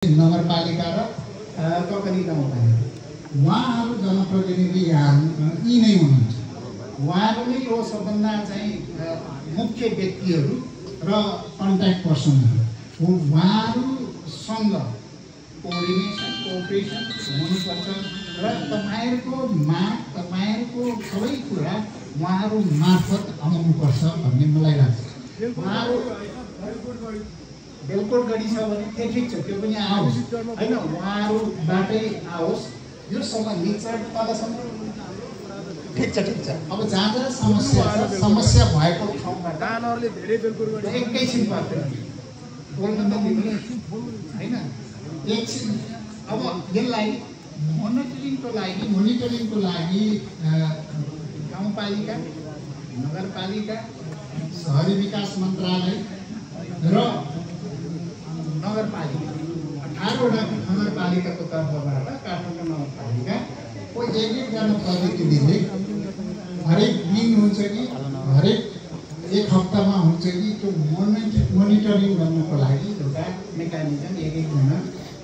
नगरपालिका र ककनी गाउँपालिका उहाँहरू जनप्रतिनिधि यी नै हुनुहुन्छ। उहाँहरू नै हो सबभन्दा चाहिँ मुख्य व्यक्तिहरू र कन्ट्याक्ट पर्सनहरू हो। उहाँहरूसँग कोअर्डिनेसन कोअपरेसन हुनुपर्छ र तपाईँहरूको माग तपाईँहरूको सबै कुरा उहाँहरू मार्फत आउनुपर्छ भन्ने मलाई लाग्छ। उहाँहरू बेलकोट गढी छ भने ठिक छ, त्यो पनि आओस् होइन, उहाँहरूबाटै आओस्। यो सम्बन्धित तलसम्म ठिक छ। अब जहाँ जहाँ समस्या भएको ठाउँबाट एकैछिन पर्दैन बोल्न त दिनु होइन, एकछिन। अब यसलाई मोनिटरिङको लागि गाउँपालिका, नगरपालिका, शहरी विकास मन्त्रालय र नगरपालिका 18वटा नगरपालिकाको तर्फबाट काठमाडौँ नगरपालिकाको एक-एकजना प्रतिनिधिले हरेक दिन हुन्छ कि हरेक एक हप्तामा हुन्छ कि त्यो मोनिटरिङ गर्नको लागि एउटा मेकानिजम एक-एकजना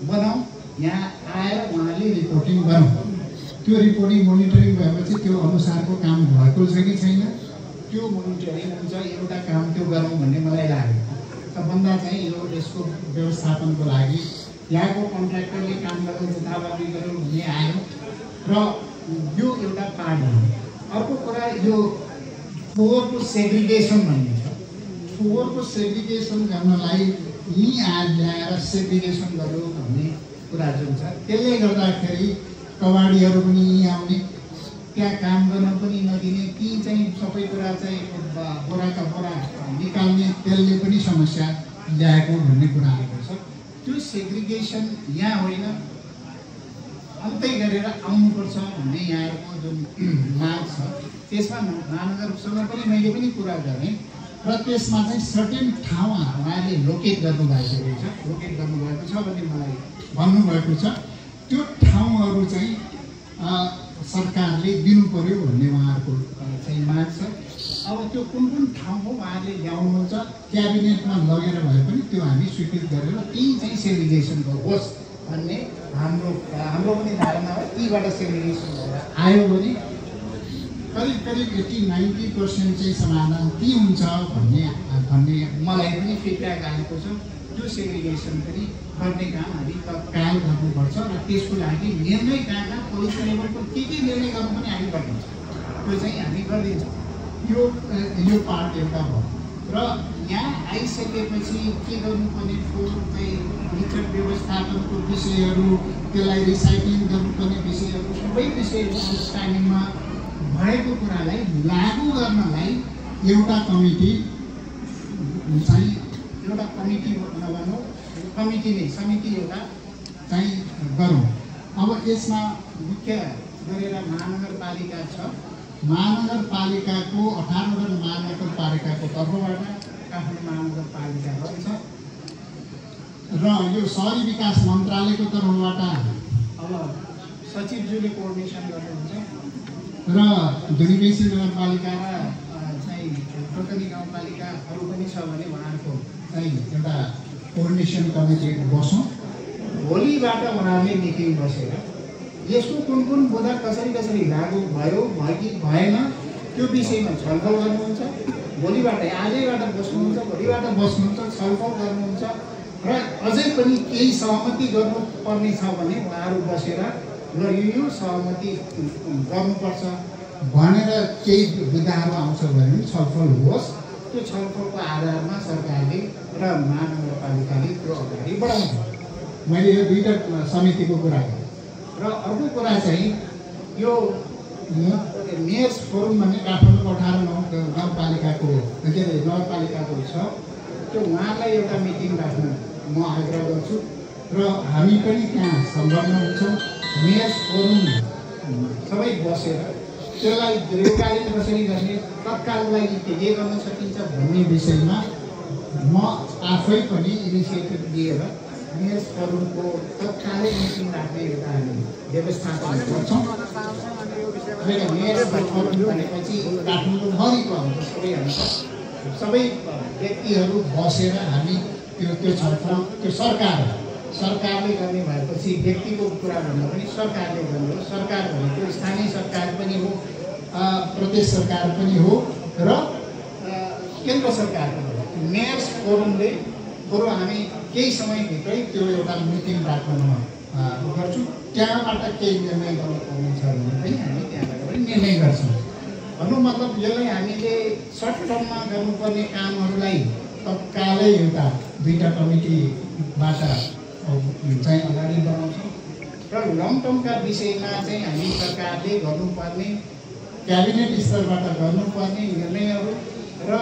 बनाऊ। यहाँ आएर उहाँले रिपोर्टिङ गरौँ। त्यो रिपोर्टिङ मोनिटरिङ भएपछि त्यो अनुसारको काम भएको छ कि छैन, त्यो मोनिटरिङ हुन्छ। एउटा काम त्यो गरौँ भन्ने मलाई लाग्यो। सबभन्दा चाहिँ यसको व्यवस्थापनको लागि यहाँको कन्ट्र्याक्टरले काम गर्नु जथाभावी गरौँ भन्ने आयो र यो एउटा पार्ट हो। अर्को कुरा यो फोहोरको सेग्रिगेसन भन्ने छ। फोहोरको सेग्रिगेसन गर्नलाई यहीँ ल्याएर सेग्रिगेसन गर्यो भन्ने कुरा जुन छ, त्यसले गर्दाखेरि कबाडीहरू पनि यहीँ आउने, त्यहाँ काम गर्न पनि नदिने, ती चाहिँ सबै कुरा चाहिँ बोराका बोरा निकाल्ने, त्यसले पनि समस्या ल्याएको भन्ने कुरा आएको छ। त्यो सेग्रिगेसन यहाँ होइन, अन्तै गरेर आउनुपर्छ भन्ने यहाँहरूको जुन माग छ, त्यसमा महानगरसँग पनि मैले पनि कुरा गरेँ र त्यसमा चाहिँ सर्टेन ठाउँ उहाँले लोकेट गर्नुभएको रहेछ, लोकेट गर्नुभएको छ भन्ने मलाई भन्नुभएको छ। त्यो ठाउँहरू चाहिँ सरकारले दिनु पर्यो भन्ने उहाँहरूको चाहिँ माग छ। अब त्यो कुन ठाउँ हो उहाँले ल्याउनुहुन्छ, क्याबिनेटमा लगेर भए पनि त्यो हामी स्वीकृत गरेर त्यही चाहिँ सेग्रिगेसनको होस् भन्ने हाम्रो पनि धारणा हो। तीबाट सेग्रिगेसन भएर आयो भने करिब 80-90% चाहिँ समाधान ती हुन्छ भन्ने मलाई पनि फिडब्याक आएको छ। त्यो सेग्रिगेसन पनि गर्ने काम हामी तत्काल गर्नुपर्छ र त्यसको लागि निर्णय कहाँ पुलिस लेभलको के निर्णय गर्नु पनि हामी गर्नुहुन्छ, त्यो चाहिँ हामी गरिदिन्छौँ। यो पार्ट एउटा भयो र यहाँ आइसकेपछि के गर्नुपर्ने फोहोर चाहिँ निचट व्यवस्थापनको विषयहरू, त्यसलाई रिसाइक्लिङ गर्नुपर्ने विषयहरू, सबै विषयहरू अन्डरस्ट्यान्डिङमा भएको कुरालाई लागू गर्नलाई एउटा कमिटी चाहिँ नभनौँ कमिटी नै समिति एउटा चाहिँ गरौँ। अब यसमा मुख्य गरेर महानगरपालिका छ। महानगरपालिकाको 18वटा महानगरपालिकाको तर्फबाट काठमाडौँ महानगरपालिका रहेछ र यो शहरी विकास मन्त्रालयको तर्फबाट अब सचिवज्यूले कोअर्डिनेसन गर्नुहुन्छ र धुरीबेसी नगरपालिका र चाहिँ ककनी गाउँपालिकाहरू पनि छ भने उहाँहरूको चाहिँ एउटा कोअर्डिनेसन कमिटी बसौँ। भोलिबाट उहाँहरूले मिटिङ बसेर यसको कुन बुँदा कसरी लागू भयो कि भएन त्यो विषयमा छलफल गर्नुहुन्छ। भोलिबाट आजैबाट बस्नुहुन्छ, भोलिबाट बस्नुहुन्छ, छलफल गर्नुहुन्छ र अझै पनि केही सहमति गर्नुपर्ने छ भने उहाँहरू बसेर ल यो सहमति गर्नुपर्छ भनेर केही मुद्दाहरू आउँछ भने पनि छलफल होस्। त्यो छलफलको आधारमा सरकारले र महानगरपालिकाले त्यो अगाडि बढाउँछ। मैले यो दुईवटा समितिको कुरा गरेँ र अर्को कुरा चाहिँ यो मेयर्स फोरम भन्ने काठमाडौँ 18 गाउँपालिकाको के अरे नगरपालिकाको छ, त्यो उहाँलाई एउटा मिटिङ राख्न म आग्रह गर्छु र हामी पनि त्यहाँ संलग्न हुन्छौँ। मेयर्स फोरम सबै बसेर त्यसलाई दीर्घकालीन कसरी गर्ने, तत्कालको लागि के गर्न सकिन्छ भन्ने विषयमा म आफै पनि इनिसिएटिभ लिएर मेयर्स फोरमको तत्कालै मिटिङ राख्ने एउटा हामी व्यवस्थापन गर्छौँ। मेयर्स फोरम भनेपछि काठमाडौँभरिको आउँछ सबै व्यक्तिहरू बसेर हामी त्यो छलफल त्यो सरकारले गर्ने भएपछि व्यक्तिको कुरा भन्दा पनि सरकारले गर्ने हो। सरकार भनेको स्थानीय सरकार पनि हो, प्रदेश सरकार पनि हो र केन्द्र सरकार पनि हो। मेयर्स फोरमले बरु हामी केही समयभित्रै त्यो एउटा मिटिङ राख्न गर्छौँ, त्यहाँबाट केही निर्णय गर्नुपर्ने छ भने पनि हामी त्यहाँबाट पनि निर्णय गर्छौँ। भन्नु मतलब यसलाई हामीले सर्ट टर्ममा गर्नुपर्ने कामहरूलाई तत्कालै एउटा दुईवटा कमिटीबाट चाहिँ अगाडि बढाउँछौँ र लङ टर्मका विषयमा चाहिँ हामी सरकारले गर्नुपर्ने क्याबिनेट स्तरबाट गर्नुपर्ने निर्णयहरू र